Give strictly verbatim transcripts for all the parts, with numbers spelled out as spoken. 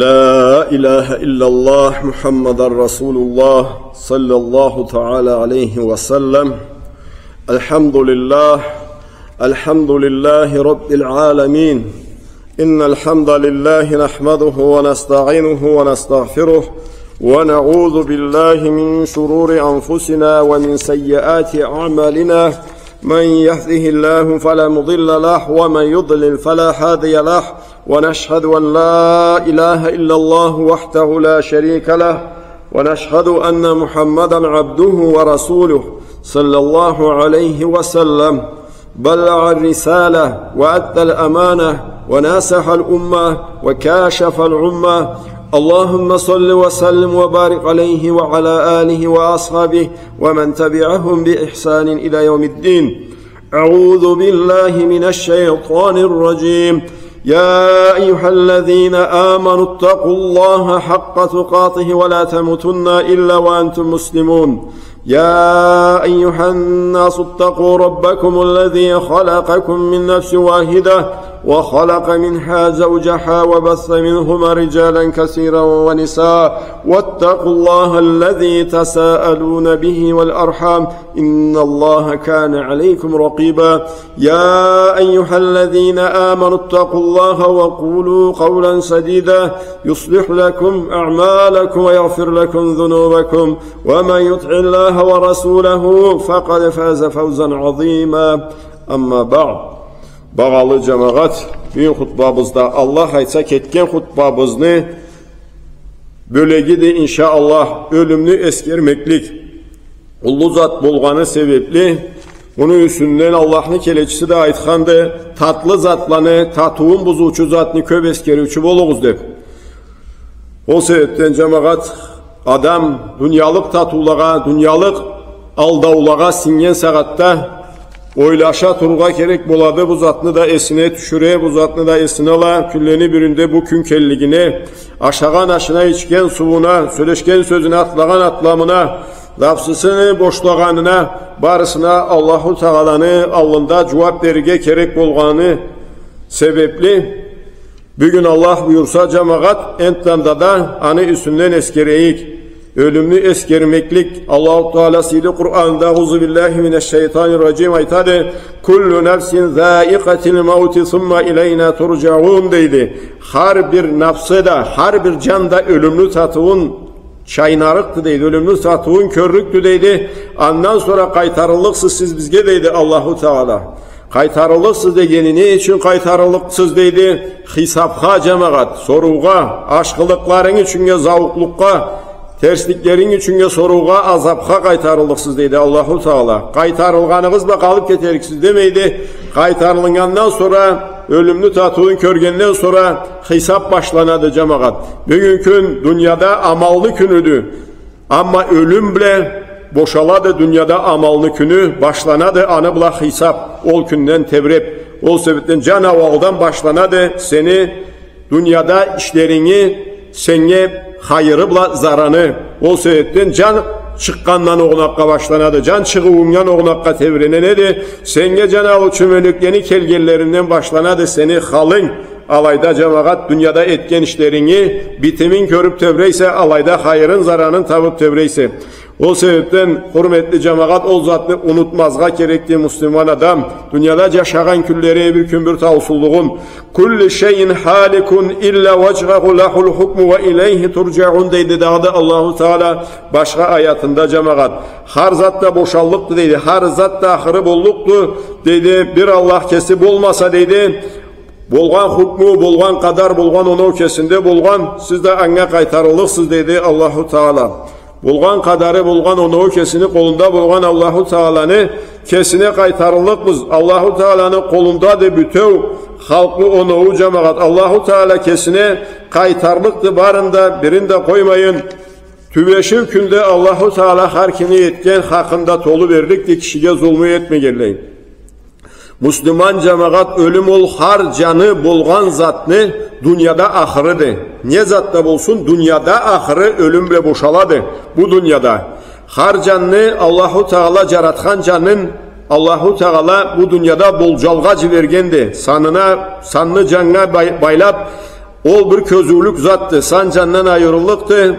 لا إله إلا الله محمد رسول الله صلى الله تعالى عليه وسلم. الحمد لله. الحمد لله رب العالمين. إن الحمد لله نحمده ونستعينه ونستغفره، ونعوذ بالله من شرور أنفسنا ومن سيئات أعمالنا. من يهده الله فلا مضل له، ومن يضلل فلا هادي له، ونشهد أن لا إله إلا الله وحده لا شريك له، ونشهد أن محمدا عبده ورسوله، صلى الله عليه وسلم. بلغ الرسالة وأدى الأمانة وناصح الأمة وكاشف العمة. اللهم صل وسلم وبارك عليه وعلى آله وأصحابه ومن تبعهم بإحسان إلى يوم الدين. أعوذ بالله من الشيطان الرجيم. يا أيها الذين آمنوا اتقوا الله حق تقاته ولا تموتن إلا وأنتم مسلمون. يا أيها الناس اتقوا ربكم الذي خلقكم من نفس واحدة وخلق منها زوجها وبث منهما رجالا كثيرا ونساء واتقوا الله الذي تساءلون به والأرحام إن الله كان عليكم رقيبا. يا أيها الذين آمنوا اتقوا الله وقولوا قولا سديدا يصلح لكم أعمالكم ويغفر لكم ذنوبكم ومن يطع الله ورسوله فقد فاز فوزا عظيما. أما بعد. Багъалы джамагъат, бюгюн хутбабызда, Аллах айтса, кетген хутбабызны бёлегиди, иншаАллах, ёлюмню эсгермеклик. Уллу зат болгъаны себепли, муну юсюнден Аллахны келечиси да айтханды, татлы затланы, татыуун бузуучу затны кёб эсгериучю болугъуз деб. Ол себепден, джамагъат, адам дуниялыкъ татыулагъа, дуниялыкъ алдаулагъа сингнген сагъатда ойлаша турургъа керек болады, бу затны да эсине тюшюре, бу затны да эсине ала, кюнлени биринде бу кюн келлигине, ашагъан ашына, ичген сууна, сёлешген сёзюне, атлагъан атламына, лафзысын бошлагъанына, барысына Аллаху Тааланы аллында джууаб берирге керек болгъаны себепли, бюгюн Аллах буюрса, джамагъат, энтда да аны юсюнден эсгерейик. Ёлюмню эсгермеклик. Аллаху Таала сыйлы Къуранында, أعوذ بالله من الشيطان الرجيم, айтады: كل نفس ذائقة الموت ثم إلينا ترجعون, дейди. Хар бир нафсы да, хар бир джан да ёлюмню татыуун чайнарыкъды, дейди, ёлюмню татыуун кёрлюкдю, дейди. Андан сора къайтарыллыкъсыз сиз бизге, дейди Аллаху Таала. Къайтарыллыкъсыз дегени, не ючюн къайтарыллыкъсыз, дейди? Хисабха, джамагъат, соруугъа, ашхылыкъларынг ючюннге, зауукълукъгъа, терсликлеринг ючюннге соруугъа, азабха къайтарыллыкъсыз, дейди Аллаху Таала. Къайтарылгъаныгъыз бла къалыб кетериксиз демейди. Къайтарылыннгандан сора, ёлюмню татыуун кёргенден сора хисаб башланады, джамагъат. Бюгюн кюн дунияда амалны кюнюдю. Амма ёлюм бла бошалады дунияда амалны кюню, башланады аны бла хисаб, ол кюнден тебреб. Ол себебден джан ауалдан башланады сени дунияда ишлеринги сеннге хайыры бла зараны. Ол себебден джан чыкъгъандан огъунакъгъа башланады, джан чыгъыуунгдан огъунакъгъа тебренеди. Сеннге джан алыучу мёлеклени келгенлеринден башланады сени халынг. Алайда, джамагъат, дунияда этген ишлеринги битимин кёрюб тебрейсе, алайда хайырын, заранын табыб тебрейсе. Ол себебден, хурметли джамагъат, ол затны унутмазгъа керекди муслиман адам. Дунияда джашагъан кюнлери бир кюн бир таусузлугъун. كل شيء هالك إلا وجهه له الحكم وإليه ترجعون, дейди дагъыда Аллаху Таала башха аятында, джамагъат. Хар зат да бошаллыкъды, дейди. Хар зат да ахыры боллукъду, дейди. Бир Аллах кеси болмаса, дейди, болгъан хукму, болгъан къадар, болгъан оноу кесинде болгъан, сиз да анга къайтарыллыкъсыз, дейди Аллаху Таала. Болгъан къадары, болгъан оноу кесини къолунда болгъан Аллаху Тааланы кесине къайтарыллыкъбыз. Аллаху Тааланы къолундады бютеу халкъны оноуу, джамагъат. Аллаху Таала кесине къайтарлыкъды барын да, бирин да къоймайын. Тюбешиу кюнде Аллаху Таала хар кимни этген хакъын да толу берликди, кишиге зулму этмегенлей. Муслиман джамагъат, ёлюм ол хар джаны болгъан затны дунияда ахырыды. Не зат да болсун, дунияда ахыры ёлюм бла бошалады. Бу дунияда. Хар джанны Аллаху Таала, джаратхан джанын Аллаху Таала бу дунияда болджалгъа джибергенди. Санына, санны джаннга бай-, байлаб, Ол бир кёзюулюк затды, сан джандан айырыллыкъды,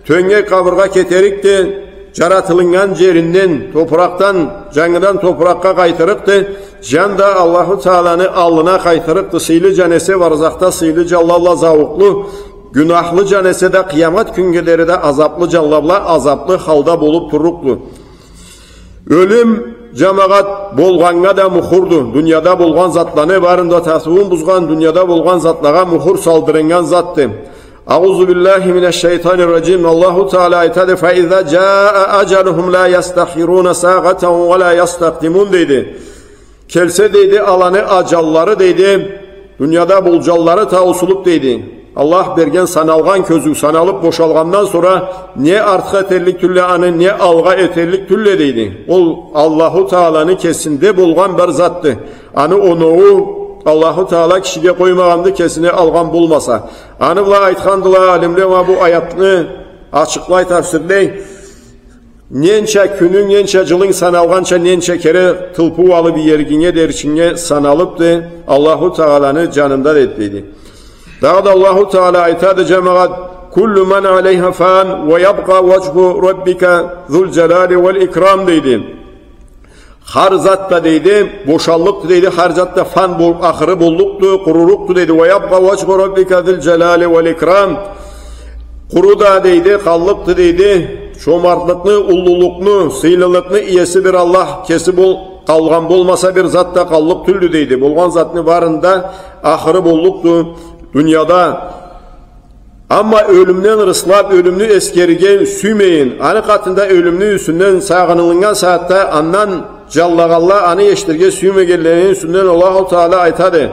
тёнгек къабыргъа кетерикди, джаратылыннган джеринден, топуракъдан, джангыдан топуракъгъа къайтырыкъды, джан да Аллаху Тааланы аллына къайтырыкъды, сыйлы джан эсе барзахда сыйлы джанла бла зауукълу, гюнахлы джан эсе да къыямат кюннге дери да азаблы джанла бла азаблы халда болуп турлукъду. Ёлюм, джамагъат, болгъаннга да мухурду. Дунияда болгъан затланы барын да тартыуун бузгъан, дунияда болгъан затлагъа мухур салдырыннган затды. Аузу биллахи минаш-шайтанир-раджим. Аллаху Таала айтады: «Фа иза джаа аджалухум ла ястахирруна сагъатан ва ла ястакъдимун», — дейди. Келсе, дейди, аланы аджаллары, дейди, дунияда болджанлары тауусулуп, дейди, Аллах берген саналгъан кёзюу саналып бошалгъандан сора не артыкъ этерлик тюлле аны, не алгъа этерлик тюлле, дейди. Ол Аллаху Тааланы кесинде болгъан бир затды. Аны оноуу Аллаху Таала кишиге къоймагъанды, кесине алгъан болмаса. Аны бла айтхандыла алимле, ма бу аятны ачыкълай, тафсирлей. Ненча кюнюнг, ненча джылынг саналгъанча, ненча кере тылпыу алып иеригинге деричинге саналыпды Аллаху Тааланы джанында, дейди. Дагъыда Аллаху Таала айтады, джамагъат: «Куллу ман алейха фан, ва ябкъа ваджху раббика зул джалали вал икрам», — дейди. Хар зат да, дейди, бошаллыкъды, дейди, хар зат да фан бол-, ахыры боллукъду, къурурукъду, дейди. «Ва ябкъа ваджху раббика зул джалали вал икрам». Къуру да, дейди, къаллыкъды, дейди, чомартлыкъны, уллулукъну, сыйлылыкъны иеси бир Аллах кеси бол-, къалгъан болмаса, бир зат да къаллыкъ тюлдю, дейди. Болгъан затны барында ахыры боллукъду дунияда. Амма ёлюмден ырыслап, ёлюмню эсгерирге сюймейин, аны къатында ёлюмню юсюнден сагъынылыннган сагъатда андан джанлагъанла, аны эшитирге сюймегенлени юсюнден Аллаху Таала айтады.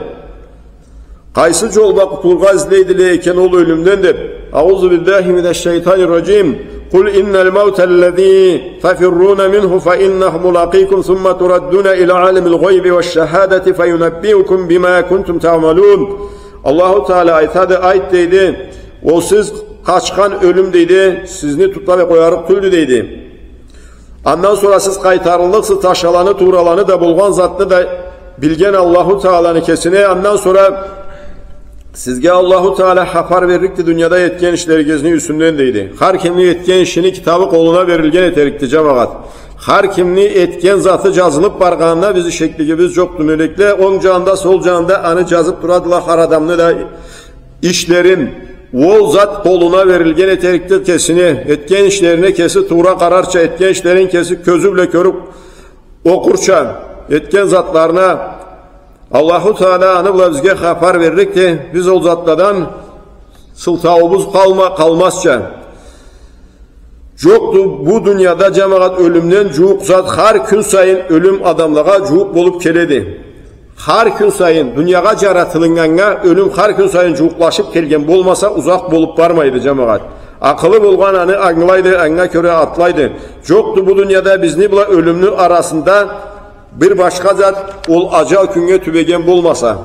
Къайсы джол бла къутулургъа излейдиле экен ол ёлюмден деп. Аузу биллахи минаш-шайтанир-раджим. Къул иннал маута аллази тафирруна минху фа иннаху мулакъикум сумма тураддуна ила алимил гъайби ваш-шахадати фа юнаббиукум бима кунтум таъмалун. Аллаху Таала айтады, айт, дейди, ол сиз къачхан ёлюм, дейди, сизни туталай къоярыкъ тюлдю, дейди. Андан сора сиз къайтарыллыкъсыз, ташаланы, туураланы да, болгъан затны да билген Аллаху Тааланы кесине. Андан сора сизге Аллаху Таала хапар берликди дунияда этген ишлеригизни юсюнден, дейди. Хар кимни этген ишини китабы къолуна берилген этерикди, джамагъат. Хар кимни этген заты джазылып баргъанына бизни шеклигибиз джокъду. Мёлекле онг джанында, сол джанында аны джазып турадыла хар адамны да ишлерин. Ол зат къолуна берилген этерикди кесине, этген ишлерине кеси туура къарарча, этген ишлерин кеси кёзю бла кёрюп окъурча, этген затларына Аллаху Таала аны бла бизге хапар берликди. Биз ол затладан сылтауубуз къалма-, къалмазча. Джокъду бу дунияда, джамагъат, ёлюмден джууукъ зат. Хар кюн сайын ёлюм адамлагъа джууукъ болуп келеди. Хар кюн сайын, дуниягъа джаратылыннганнга ёлюм хар кюн сайын джууукълашып келген болмаса, узакъ болуп бармайды, джамагъат. Акъылы болгъан аны ангылайды, анга кёре атлайды. Джокъду бу дунияда бизни бла ёлюмню арасында бир башха зат, ол аджал кюннге тюбеген болмаса.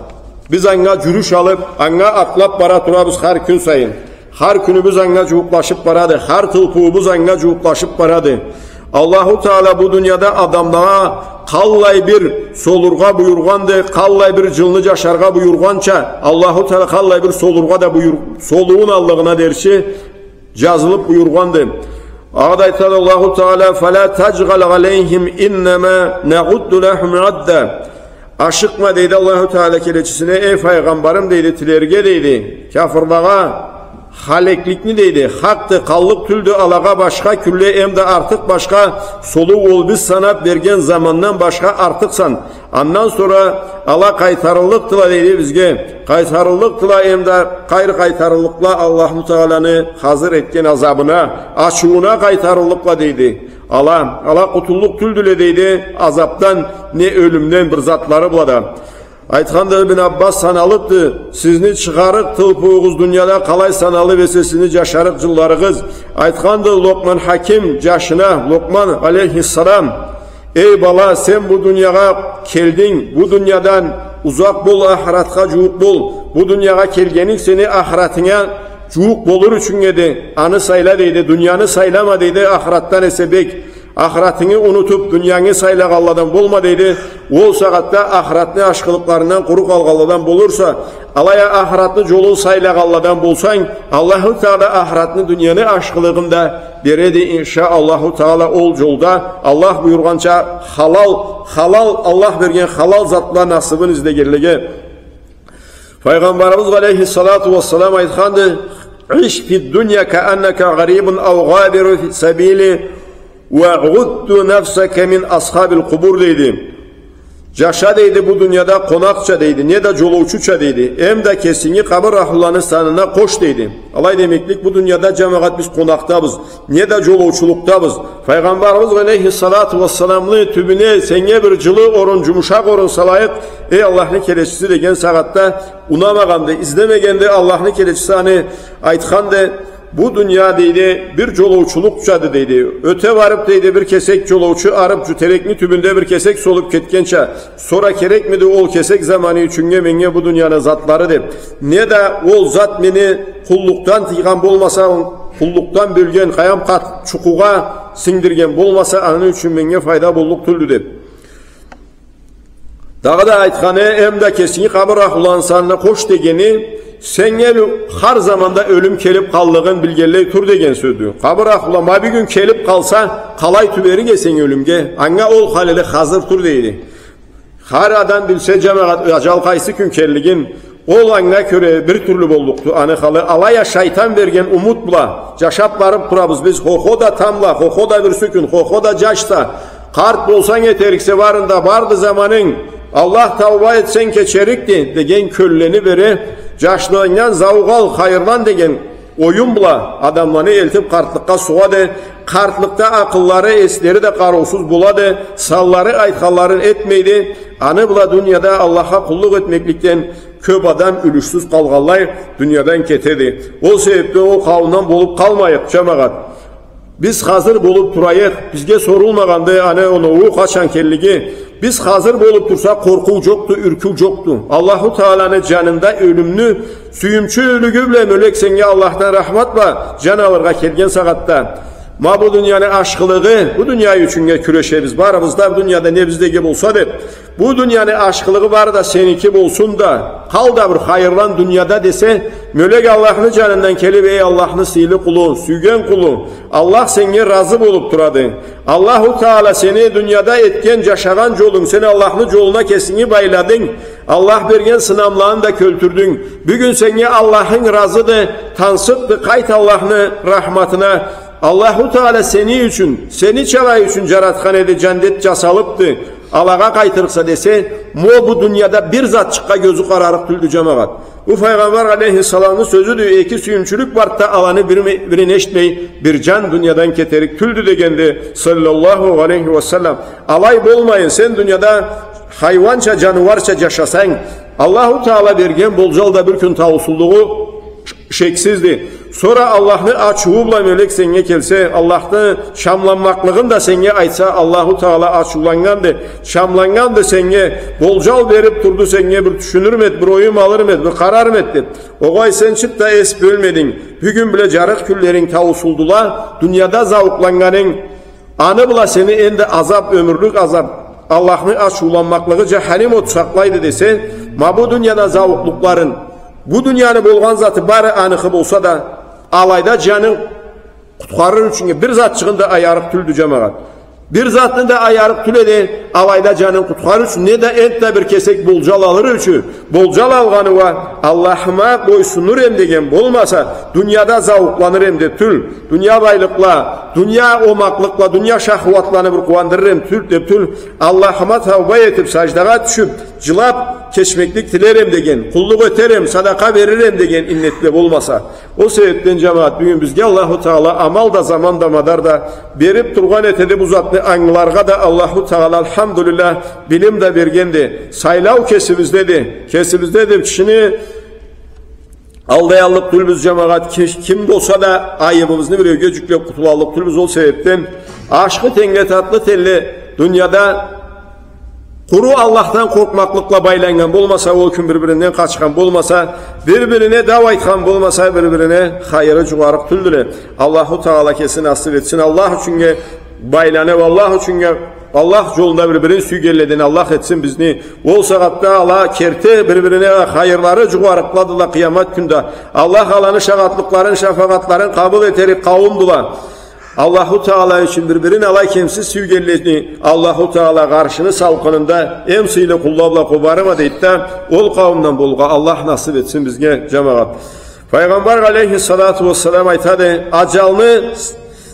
Биз анга джюрюш алып, анга атлап бара турабыз хар кюн сайын. Хар кюнюбюз анга джууукълашып барады, хар тылпыуубуз анга джууукълашып барады. Аллаху Таала бу дунияда адамлагъа къаллай бир солургъа буюргъанды, къаллай бир джылны джашаргъа буюргъанча, Аллаху Таала къаллай бир солургъа да буюр-, солууун аллыгъына дерчи джазылып буюргъанды. Аны да айтады Аллаху Таала: «Фала таджгъал алейхим, иннама нагъудду лахум адда». Ашыкъма, дейди Аллаху Таала келечисине, эй файгъамбарым, дейди, тилерге, дейди, кяфырлагъа халекликни, дейди, хакъды, къаллыкъ тюлдю алагъа башха кюнле, эмда артыкъ башха солуу, ол биз санап берген замандан башха артыкъ сан. Андан сора ала къайтарыллыкъдыла, дейди, бизге. Къайтарыллыкъдыла, эмда къайры къайтарыллыкъла Аллаху Тааланы хазыр этген азабына, ачыууна къайтарыллыкъла, дейди. Ала, ала къутуллукъ тюлдюле, дейди, азапдан, не ёлюмден, бир затлары бла да. Айтханды Ибн Аббас, саналыпды, сизни чыгъарыкъ тылпыугъуз дунияда къалай саналып эсе сизни джашарыкъ джылларыгъыз. Айтханды Локъман Хаким джашына, Локъман алейхиссалам, эй бала, сен бу дуниягъа келдинг, бу дуниядан узакъ бол, ахыратха джууукъ бол. Бу дуниягъа келгенинг сени ахыратынга джууукъ болур ючюн эди. Аны сайла, дейди, дунияны сайлама, дейди, ахыратдан эсе бек Ахыратынгы унутуб, дуниянгы сайлагъанладан болма, дейди. Ол сагъатда ахыратны ашхылыкъларындан къуру къалгъанладан болурса, алай а ахыратны джолун сайлагъанладан болсанг, Аллаху Таала ахыратны, дунияны ашхылыгъын да береди, иншаАллаху Таала, ол джолда Аллах буюргъанча халал, халал, Аллах берген халал затла насыбын излегенлеге. Файгъамбарыбыз алейхиссалату уассалам айтханды: «عش في الدنيا كأنك غريب أو عابر سبيل وعد نفسك من أصحاب القبور», дейди. Джаша, дейди, бу дунияда къонакъча, дейди, неда джолоучуча, дейди. Эм да кесинги къабыр ахлуланы санына къош, дейди. Алай демеклик, бу дунияда, джамагъат, биз къонакъдабыз, неда джолоучулукъдабыз. Файгъамбарыбыз алейхиссалату уассаламны тюбюне сеннге бир джылы орун, джумушакъ орун салайыкъ, эй Аллахны келечиси, деген сагъатда, унамагъанды, излемегенди. Аллахны келечиси аны айтханды: «Бу дуния, — дейди, — бир джолоучулукъчады», — дейди. «Ёте барыб, — дейди, — бир кесек джолоучу арыб, джю-, терекни тюбюнде бир кесек солуб кетгенча, сора керекмиди ол кесек заманы ючюннге меннге бу дунияны затлары?» — деб. Неда ол зат мени къуллукъдан тыйгъан болмаса, къуллукъдан бёлген, къайдам, къат-, чукъугъа сингдирген болмаса, аны ючюн меннге файда боллукъ тюлдю, деб. Дагъыда айтханы, эм да кесинги къабыр ахлуланы санына къош дегени, сеннге хар заманда ёлюм келиб къаллыгъын билгенлей тур деген сёздю. Къабыр ахлула ма бюгюн келиб къалса, къалай тюберик эсенг ёлюмге, анга ол халили хазыр тур, дейди. Хар адам билсе, джамагъат, аджал къайсы кюн келлигин, ол анга кёре бир тюрлю боллукъду аны халы. Алай а шайтан берген умут бла джашаб барыб турабыз биз. Хо-хо да тамбла, хо-хо да бирси кюн, хо-хо да джашса, къарт болсанг этериксе, барын да барды заманынг. Аллах, тауба этсенг, кечерикди, деген кёллени бере. Джашлыгъынгдан зауукъ ал, хайырлан деген оюн бла адамланы элтиб къартлыкъгъа сугъады. Къартлыкъда акъыллары, эслери да къарыусуз болады, санлары айтханларын этмейди. Аны бла дунияда Аллахха къуллукъ этмекликден кёб адам юлюшсюз къалгъанлай дуниядан кетеди. Ол себебден ол къауумдан болуб къалмайыкъ, джамагъат. Биз хазыр болуб турайыкъ. Бизге сорулмагъанды аны оноуу къачан келлиги. Биз хазыр болуб турсакъ, къоркъуу джокъду, юркюу джокъду. Аллаху Тааланы джанында ёлюмню сюйюмчюлюгю бла, мёлек, сеннге Аллахдан рахмат бла джан алыргъа келген сагъатда, ма бу дунияны ашхылыгъы, бу дуния ючюннге кюрешебиз барыбыз да, бу дунияда не биздеги болса деб, бу дунияны ашхылыгъы бары да сеники болсун да, къал да бир хайырлан дунияда десе, мёлек Аллахны джанындан келиб: «Эй Аллахны сыйлы къулу, сюйген къулу, Аллах сеннге разы болуб турады. Аллаху Таала сени дунияда этген, джашагъан джолунг, сен Аллахны джолуна кесинги байладынг, Аллах берген сынамланы да кёлтюрдюнг. Бюгюн сеннге Аллахынг разыды, тансыкъды, къайт Аллахны рахматына. Аллаху Таала сени ючюн, сени чалай ючюн джаратхан эди, джандет джасалыбды, алагъа къайтырыкъса», — десе, ма бу дунияда бир затчыкъгъа кёзю къарарыкъ тюлдю, джамагъат. Бу Файгъамбар алейхиссаламны сёзюдю, эки сюйюмчюлюк барды да, аланы бирин, бирин эшитмей бир джан дуниядан кетерик тюлдю дегенди, саллаллаху алейхи ва саллам. Алай болмайын, сен дунияда хайуанча, джаныуарча джашасанг, Аллаху Таала берген болджал да бир кюн тауусуллугъу шексизди. Сора Аллахны ачыуу бла мёлек сеннге келсе, Аллахны чамланмакълыгъын да сеннге айтса, Аллаху Таала ачыуланнганды, чамланнганды сеннге, болджал бериб турду сеннге, бир тюшюнюрме эди, бир оюм алырма эди, бир къарарма эди деб. Огъай, сен чырт да эс бёлмединг. Бюгюн бла джарыкъ кюнлеринг тауусулдула, дунияда зауукъланнганынг, аны бла сени энди азаб, ёмюрлюк азаб, Аллахны ачыуланмакълыгъы, джаханим от сакълайды десе, ма бу дунияда зауукълукъларын, бу дунияны болгъан заты бары аныкъы болса да, алайда джанын къутхарыр ючюннге бир затчыгъын да аярыкъ тюлдю, джамагъат. Бир затны да аярыкъ тюл эди, алайда джанын къутхарыр ючюн, неда энтда бир кесек болджал алыр ючюн. Болджал алгъаны уа, Аллахыма бойсунур эм деген болмаса, дунияда зауукъланыр эм деб тюл. Дуния байлыкъла, дуния омакълыкъла, дуния шахууатланы бир къууандырыр эм тюл, деб тюл. Аллахыма тауба этиб, саждагъа тюшюб, джылаб кечмеклик тилер эм деген, къуллукъ этер эм, садакъа берир эм деген иннет бла болмаса. Ол себебден, джамагъат, бюгюн бизге Аллаху Таала амал да, заман да, мадар да бериб тургъан этеди. Бу затны ангыларгъа да Аллаху Таала, альхамдулиллах, билим да бергенди. Сайлау кесибиздеди. Кесибиздеди. Кишини алдаяллыкъ тюлбюз, джамагъат. Ки-, ким болса да айыбыбызны биреуге джюклеб къутулаллыкъ тюлбюз. Ол себебден ашхы теннге, татлы теннге дунияда къуру Аллахдан къоркъмакълыкъла байланнган болмаса, ол кюн бир-биринден къачхан болмаса, бир-бирине дау айтхан болмаса, бир-бирине хайыры джугъарыкъ тюлдюле. Аллаху Таала кеси насыб этсин. Аллах ючюннге Байланыб, Аллах ючюннге, Аллах джолунда бир-бирин сюйгенледен Аллах этсин бизни. Ол сагъатда ала керти бир-бирине хайырлары джугъарыкъладыла къыямат кюнде. Аллах аланы шагъатлыкъларын, шафагъатларын къабыл этерик къауумдула. Аллаху Таала ючюн бир-бирин алай кемсиз сюйгенлени Аллаху Таала гъаршыны салкъынында эм сыйлы къулла бла къобарма дейди да, ол къауумдан болургъа Аллах насыб этсин бизге, джамагъат. Файгъамбар алейхиссалату уассалам айтады, аджалны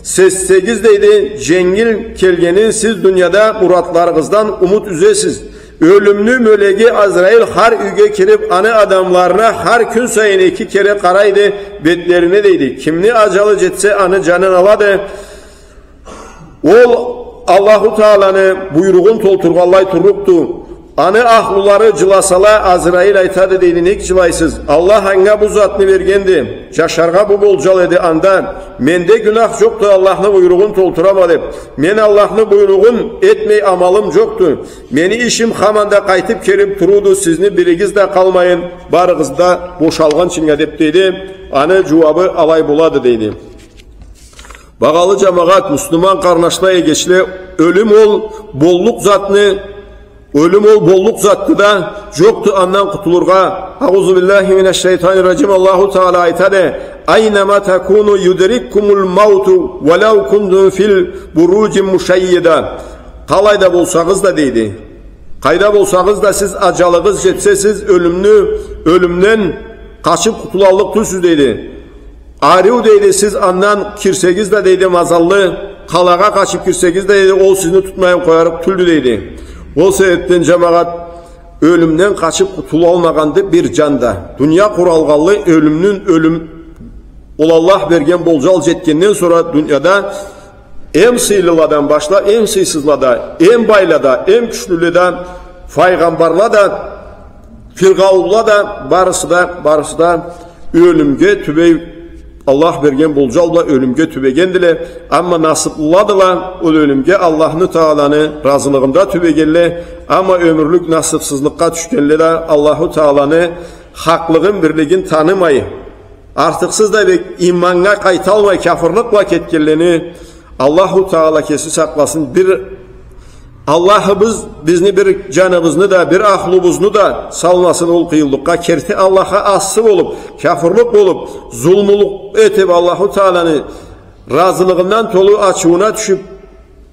сезсегиз, дейди, дженгил келгенин, сиз дунияда муратларыгъыздан умут юзесиз. Ёлюмню мёлеги Азраил хар юйге кириб, аны адамларына хар кюн сайын эки кере къарайды бетлерине, дейди. Кимни аджалы джетсе, аны джанын алады. Ол Аллаху Тааланы буйругъун толтургъанлай турлукъду. Аны ахлулары джыласала, Азраил айтады, дейди, нек джылайсыз? Аллах анга бу затны бергенди. Джашаргъа бу болджал эди анда. Менде гюнах джокъду, Аллахны буйругъун толтурама деб. Мен Аллахны буйругъун этмей амалым джокъду. Мени ишим хаманда къайтыб келиб турууду, сизни биригиз да къалмайын, барыгъыз да бошалгъынчынга деб, дейди. Аны джууабы алай болады, дейди. Багъалы джамагъат, муслиман къарнашла, эгечле, ёлюм ол боллукъ затны, ёлюм ол боллукъ затды да, джокъду андан къутулургъа. Аузу биллахи минаш-шайтанир-раджим. Аллаху Таала айтады, «Айнама такуну юдриккумул мауту, валау кунтум фи буруджин мушайяда». Къалайда болсагъыз да, дейди. Къайда болсагъыз да, сиз аджалыгъыз джетсе, сиз ёлюмню, ёлюмден къачыб къутулаллыкъ тюлсюз, дейди. Ариу, дейди, сиз андан кирсегиз да, дейди, мазаллы къалагъа къачыб кирсегиз да, дейди, ол сизни тутмайын къоярыкъ тюлдю, дейди. Ол себебден, джамагъат, ёлюмден къачыб къутулалмагъанды бир джан да. Дуния къуралгъанлы ёлюмню, ёлюм, ол Аллах берген болджал джетгенден сора дунияда эм сыйлыладан башлаб, эм сыйсызла да, эм байла да, эм кючлюле да, файгъамбарла да, фиргъаунла да, барысы да, барысы да ёлюмге тюбей, Аллах берген болджал бла ёлюмге тюбегендиле. Амма насыблыладыла ол ёлюмге, Аллахны Тааланы разылыгъында тюбегенле. Амма ёмюрлюк насыбсызлыкъгъа тюшгенле да, Аллаху Тааланы хакълыгъын, бирлигин танымай, артыкъсыз да бек иманнга къайталмай, кяфырлыкъ бла кетгенлени Аллаху Таала кеси сакъласын. Бир Аллахыбыз бизни, бир джаныбызны да, бир ахлубузну да салмасын ол къыйынлыкъгъа. Керти Аллахха ассы болуб, кяфырлыкъ болуб, зулмулукъ этиб, Аллаху Тааланы разылыгъындан толу ачыуна тюшюб,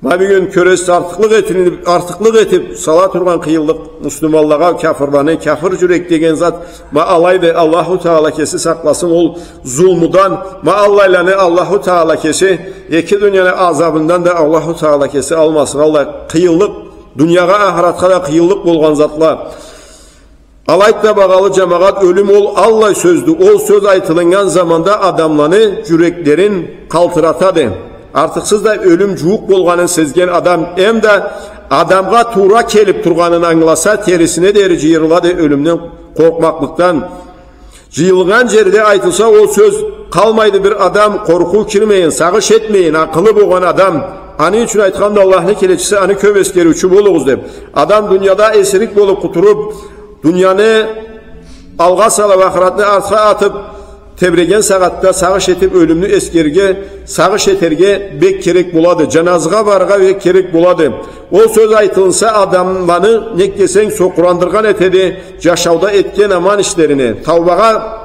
ма бюгюн кёресиз, артыкълыкъ этилиб, артыкълыкъ этиб сала тургъан къыйынлыкъ муслиманлагъа, кяфырланы, кяфыр джюрек деген зат, ма алайды. Аллаху Таала кеси сакъласын ол зулмудан, ма аллайланы Аллаху Таала кеси эки дунияны азабындан да Аллаху Таала кеси алмасын. Аллай къыйынлыкъ, дуниягъа, ахыратха да къыйынлыкъ болгъан затла. Алайды да, багъалы джамагъат, ёлюм ол аллай сёздю. Ол сёз айтылыннган заманда адамланы джюреклерин къалтыратады. Артыкъсыз да ёлюм джууукъ болгъанын сезген адам, эм да адамгъа туура келиб тургъанын ангыласа, терисине дери джыйырылады ёлюмден къоркъмакълыкъдан. Джыйылгъан джерде айтылса ол сёз, къалмайды бир адам къоркъуу кирмейин, сагъыш этмейин, акъылы болгъан адам. Аны ючюн айтханды Аллахны келечиси, аны кёб эскериучю болугъуз деб. Адам дунияда эсирик болуб къутуруб, дунияны алгъа салыб, ахыратны артха атыб тебреген сагъатда сагъыш этиб, ёлюмню эсгерирге, сагъыш этерге бек керек болады. Джаназыгъа барыргъа бек керек болады. Ол сёз айтылынса, адамланы, нек десенг, сокъурандыргъан этеди, джашауда этген аман ишлерине, таубагъа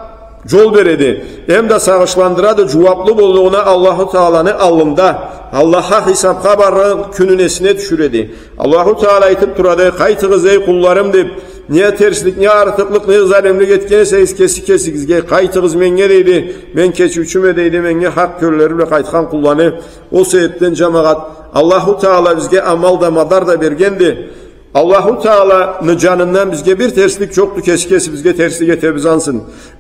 джол береди. Эм да сагъышландырады джууаблы боллугъуна Аллаху Тааланы аллында, Аллахха хисабха барыр кюнюн эсине тюшюреди. Аллаху Таала айтыб турады: «Къайтыгъыз, эй къулларым», — деб, «не терслик, не артыкълыкъ, не залимлик этген эсегиз кеси кесигизге, къайтыгъыз меннге», — дейди. «Мен кечиучюме», — дейди, — «меннге хакъ кёллери бла къайтхан къулланы». Ол себебден, джамагъат, Аллаху Таала бизге амал да, мадар да бергенди. Аллаху Тааланы джанындан бизге бир терслик джокъду, кеси кесибизге терслик этебиз ансы.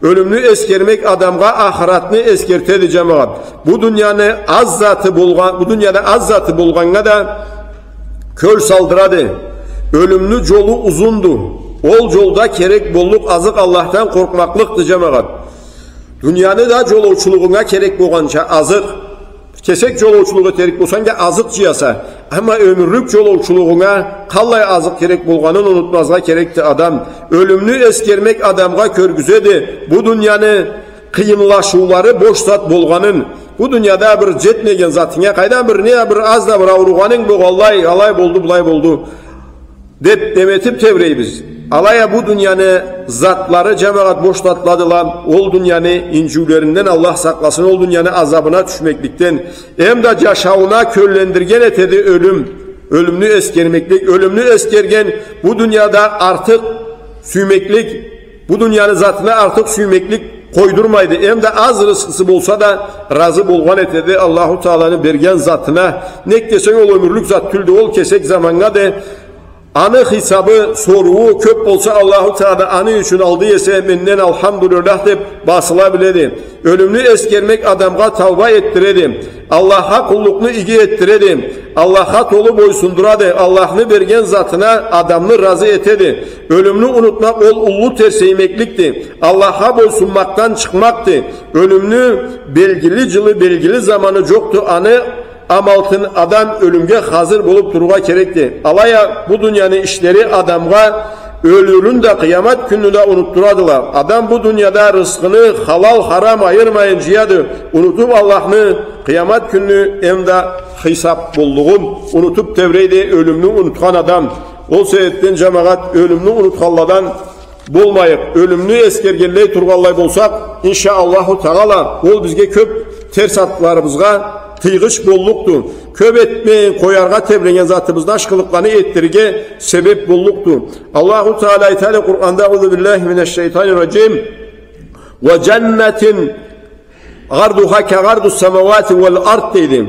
Ёлюмню эсгермек адамгъа ахыратны эсгертеди, джамагъат. Бу дунияны аз заты болгъан, бу дунияда аз заты болгъаннга да кёл салдырады. Ёлюмню джолу узунду. Ол джолда керек боллукъ азыкъ Аллахдан къоркъмакълыкъды, джамагъат. Дунияны да джолоучулугъунга керек болгъанча азыкъ. Кесек джолоучулукъ этерик болсанг да, азыкъ джыяса. Амма ёмюрлюк джолоучулугъунга къаллай азыкъ керек болгъанын унутмазгъа керекди адам. Ёлюмню эсгермек адамгъа кёргюзеди бу дунияны къыйынлашыулары бош зат болгъанын, бу дунияда бир джетмеген затынга, къайдан бир, не бир аз да бир ауругъанынг болгъанлай, алай болду, былай болду деп, неметип тебрейбиз. Алай а бу дунияны затлары, джамагъат, бош затладыла, ол дунияны инджиулеринден Аллах сакъласын, ол дунияны азабына тюшмекликден, эм да джашауна кёллендирген этеди ёлюм, ёлюмню эсгермеклик, ёлюмню эсгерген бу дунияда артыкъ сюймеклик, бу дунияны затына артыкъ сюймеклик къойдурмайды. Эм да аз рысхысы болса да, разы болгъан этеди Аллаху Тааланы берген затына. Нек десенг, ол ёмюрлюк зат тюлдю, ол кесек заманнга да. Аны хисабы, соруу кёп болса, Аллаху Таала аны ючюн алды эсе, менден алхамдулиллях деп басыла биледи. Ёлюмню эсгермек адамгъа тауба этдиреди. Аллахха къуллукъну иги этдиреди. Аллахха толу бойсундурады. Аллахны берген затына адамны разы этеди. Ёлюмню унутмакъ ол уллу терсеймекликди. Аллахха бойсунмакъдан чыкъмакъды. Ёлюмню белгили джылы, белгили заманы джокъду. Аны амалтын адам ёлюмге хазыр болуп турургъа керекди. Алай а бу дунияны ишлери адамгъа ёлюрюн да, къыямат кюнню да унутдурадыла. Адам бу дунияда рысхыны халал, харам айырмайын джыяды, унутуп Аллахны, къыямат кюнню эм да хисап боллугъун унутуп тебрейди ёлюмню унутхан адам. Ол себепден, джамагъат, ёлюмню унутханладан болмайыкъ. Ёлюмню эсгергенлей тургъанлай болсакъ, иншаАллаху Таала, ол бизге кёп терс затларыбызгъа тыйгъыч боллукъду. Кёп этмейин къояргъа тебреген затыбызны, ашхылыкъланы этдирирге себеп боллукъду. Аллаху Таала айтады Къуранда: «Аузу биллахи минаш-шайтанир-раджим. Ва джаннатин арзуха ка арзис-самауати валь-арз», — дейди.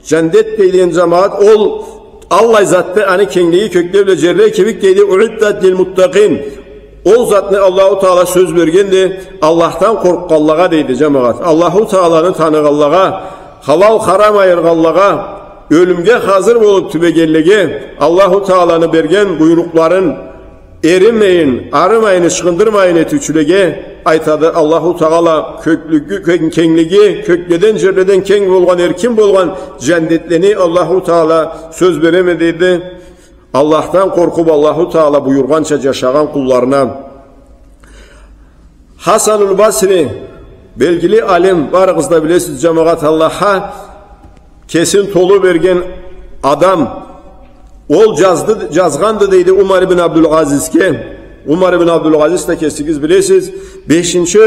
Джандет, дейди, энди, джамагъат, ол аллай затды, аны кенглиги кёкле бла джерле кибик, дейди, «уиддат лиль-муттакъин». Ол затны Аллаху Таала сёз бергенди Аллахдан къоркъгъанлагъа, дейди, джамагъат. Аллаху Тааланы таныгъанлагъа, халал-харам айыргъанлагъа, ёлюмге хазыр болуп тюбегенлеге, Аллаху Тааланы берген буйрукъларын эринмейин, арымайын, ычхындырмайын этиучюлеге айтады Аллаху Таала, кёклюгю, кё-, кенглиги кёкледен, джерледен кенг болгъан, эркин болгъан джандетлени Аллаху Таала сёз береме, дейди, Аллахдан къоркъуп, Аллаху Таала буюргъанча джашагъан къулларына. Хасануль Басри, белгили алим, барыгъыз да билесиз, джамагъат, Аллахха кесин толу берген адам. Ол джазды, джазгъанды, дейди, Умар ибн Абдулазизге. Умар ибн Абдулазиз да, кесигиз билесиз, бешинчи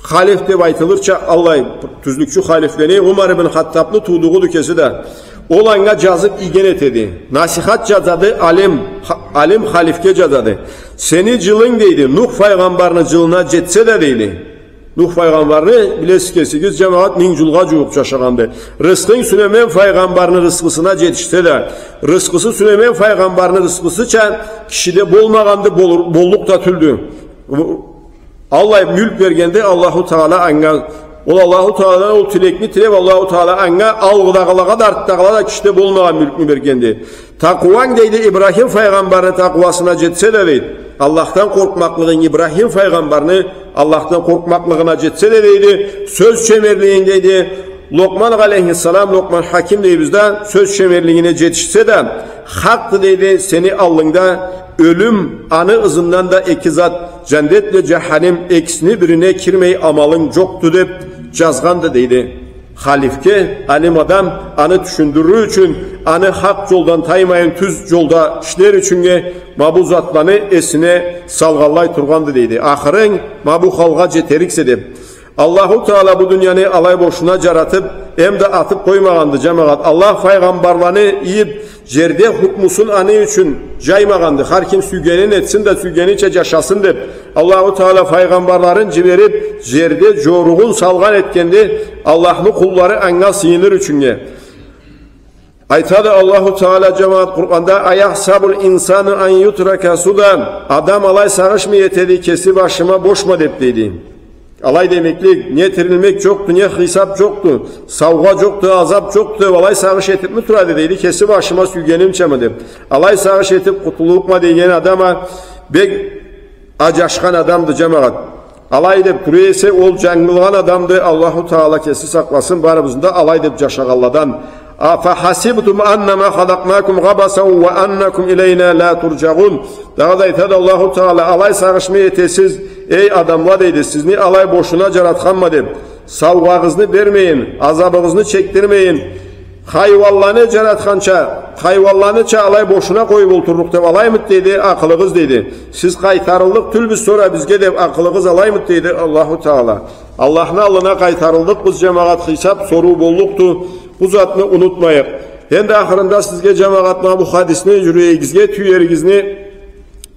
халиф деп айтылырча, аллай тюзлюкчю халифлени, Умар ибн Хаттабны туудугъуду кеси да. Ол анга джазып ийген этеди. Насихат джазады, алим, ха-, алим халифге джазады. Сени джылынг, дейди, Нух файгъамбарны джылына джетсе да, дейди. Нух файгъамбарны, билесиз кесигиз, джамагъат, минг джылгъа джууукъ джашагъанды. Рысхынг Сюлеймен файгъамбарны рысхысына джетишсе да, рысхысы Сюлеймен файгъамбарны рысхысыча кишиде болмагъанды, болур-, боллукъ да тюлдю. Аллай мюлк бергенди Аллаху Таала анга. Ол Аллаху Тааладан ол тилекни тилеп, Аллаху Таала анга алгъыдагъылагъа да, артдагъылагъа да кишиде болмагъан мюлкню бергенди. Такъуанг, дейди, Ибрахим файгъамбарны такъуасына джетсе да, дейди, Аллахдан къоркъмакълыгъынг Ибрахим файгъамбарны Аллахдан къоркъмакълыгъына джетсе да, дейди, сёз чемерлигинг, дейди, Локъман алейхиссалам, Локъман Хаким дейбиз да, сёз чемерлигине джетишсе да, хакъды, дейди, сени аллынгда ёлюм, аны ызындан да эки зат, джандет бла джаханим, экисини бирине кирмей амалынг джокъду, деп джазгъанды, дейди. Халифге алим адам аны тюшюндюрюр ючюн, аны хакъ джолдан таймайын, тюз джолда ишлер ючюннге ма бу затланы эсине салгъанлай тургъанды, дейди. Ахырынг ма бу халгъа джетериксе деп. Аллаху Таала бу дунияны алай бошуна джаратып, эм да атып къоймагъанды, джамагъат. Аллах файгъамбарланы ийип, джерде хукмусун аны ючюн джаймагъанды. Хар ким сюйгенин этсин да, сюйгенича джашасын деп, Аллаху Таала файгъамбарларын джиберип, джерде джоругъун салгъан этгенди, Аллахны къуллары анга сыйыныр ючюннге. Айтады Аллаху Таала, джамагъат, Къуранда: «Аяхсабуль-инсану ан ютрака суда». Адам алай сагъышмы этеди, кеси башыма бошма деп, дейди. Алай демеклик, не тирилмек джокъду, не хисап джокъду, саугъа джокъду, азап джокъду деп, алай сагъыш этипми турады, дейди, кеси башыма сюйгенимчамы деп. Алай сагъыш этип къутуллукъма деген адам а бек аджашхан адамды, джамагъат. Алай деп тура эсе, ол джангылгъан адамды, Аллаху Таала кеси сакъласын барыбызны да алай деп джашагъанладан. أفحسبتم أنما خلقناكم عبثا وأنكم إلينا لا ترجعون. Дагъыда айтады Аллаху Таала: «Алай сагъышмы этесиз, эй адамла, — дейди, — сизни алай бошуна джаратханма деп, саугъагъызны бермейин, азабыгъызны чекдирмейин, хайуанланы джаратханча, хайуанланыча алай бошуна къоюп олтурлукъ деп алаймыды, — дейди, — акъылыгъыз, — дейди. — Сиз къайтарыллыкъ тюлбюз сора бизге деп акъылыгъыз алаймыды», — дейди Аллаху Таала. Аллахны аллына къайтарыллыкъбыз, джамагъат, хисап, соруу боллукъду. Бу затны унутмайыкъ. Энди ахырында сизге, джамагъат, ма бу хадисни джюрегигизге тюеригизни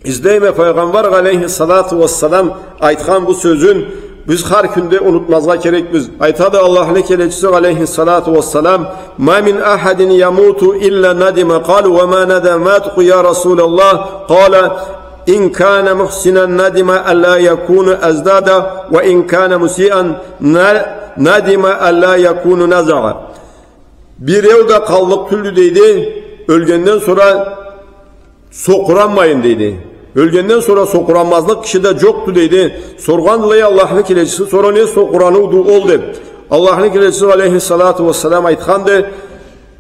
излейме. Файгъамбар алейхиссалату уассалам айтхан бу сёзюн биз хар кюнде унутмазгъа керекбиз. Айтады Аллахны келечиси алейхиссалату уассалам: «ما من أحد يموت إلا ندم». قالوا: «وما ندامتك يا رسول الله؟» قال: «إن كان محسنا ندم ألا يكون أزداد، وإن كان مسيئا ن-، ندم ألا يكون نزع». Биреу да къаллыкъ тюлдю, дейди, ёлгенден сора сокъуранмайын, дейди. Ёлгенден сора сокъуранмазлыкъ киши да джокъду, дейди. Соргъандыла, эй Аллахны келечиси, сора не сокъураныуду ол, деп. Аллахны келечиси алейхиссалату уассалам айтханды: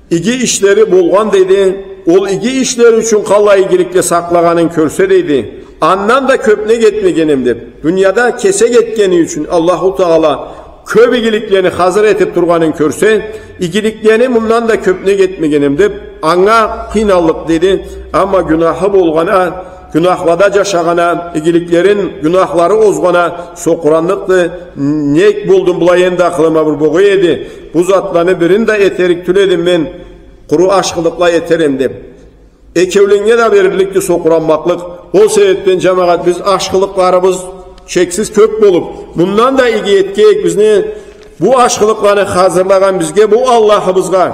иги ишлери болгъан, дейди. Ол иги ишлери ючюн къаллай игиликле сакълагъанын кёрсе, дейди, андан да кёб нек этмегенем, деп. Дунияда кесек этгени ючюн Аллаху Таала кёб игиликлени хазыр этиб тургъанын кёрсе, игиликлени мындан да кёб нек этмегенем, деп, анга къыйналлыкъ, дейди. Амма гюнахы болгъана, гюнахлада джашагъана, игиликлерин гюнахлары озгъана сокъуранлыкъды. Нек болдум былай, энди акъылыма бир богъуй эди. Бу затланы бирин да этерик тюл эдим мен, къуру ашхылыкъла этерем, деп. Экеуленнге да берилликди сокъуранмакълыкъ. Ол себебден, джамагъат, биз ашхылыкъларыбыз чексиз кёб болуб, мындан да иги этгенбиз. Бизни бу ашхылыкъланы хазырлагъан бизге, бу Аллахыбызгъа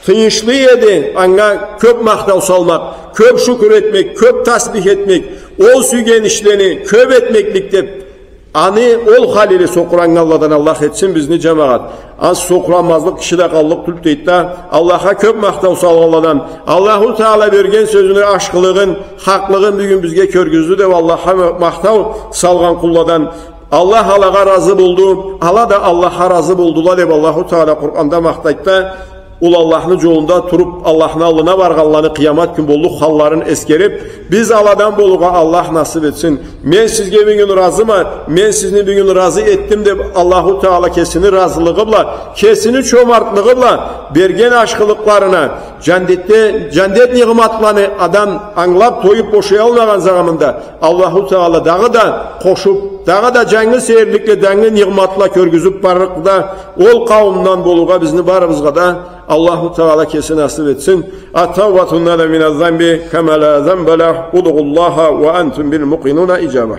тыйыншлы эди, анга кёб махтау салмакъ, кёб шукур этмек, кёб тасбих этмек, ол сюйген ишлени кёб этмеклик, деп. Аны ол халили сокъураннганладан Аллах этсин бизни, джамагъат. Ансы сокъуранмазлыкъ киши да къаллыкъ тюлдю, дейди да, Аллахха кёб махтау салгъанладан, Аллаху Таала берген сёзюню ашхылыгъын, хакълыгъын бюгюн бизге кёргюздю деп Аллахха махтау салгъан къулладан. Аллах алагъа разы болду, ала да Аллахха разы болдула, деп Аллаху Таала Къуранда махтайды да. Ол Аллахны джолунда туруб, Аллахны аллына баргъанланы, къыямат кюн боллукъ халларын эсгериб, биз аладан болургъа Аллах насыб этсин. Мен сизге бюгюн разыма, мен сизни бюгюн разы этдим, деб, Аллаху Таала кесини разылыгъы бла, кесини чомартлыгъы бла берген ашхылыкъларына, джандетде, джандет нигъматланы адам ангылаб, тоюб бошаялмагъан заманда, Аллаху Таала дагъыда къошуб, дагъыда джангы сейирликле, джангы нигъматла кёргюзюб барлыкъды да, ол къауумдан болургъа бизни барыбызгъа да Аллаху Таала кеси насыб этсин. التائب من الذنب كمن لا ذنب له. ادعوا الله وأنتم موقنون بالإجابة.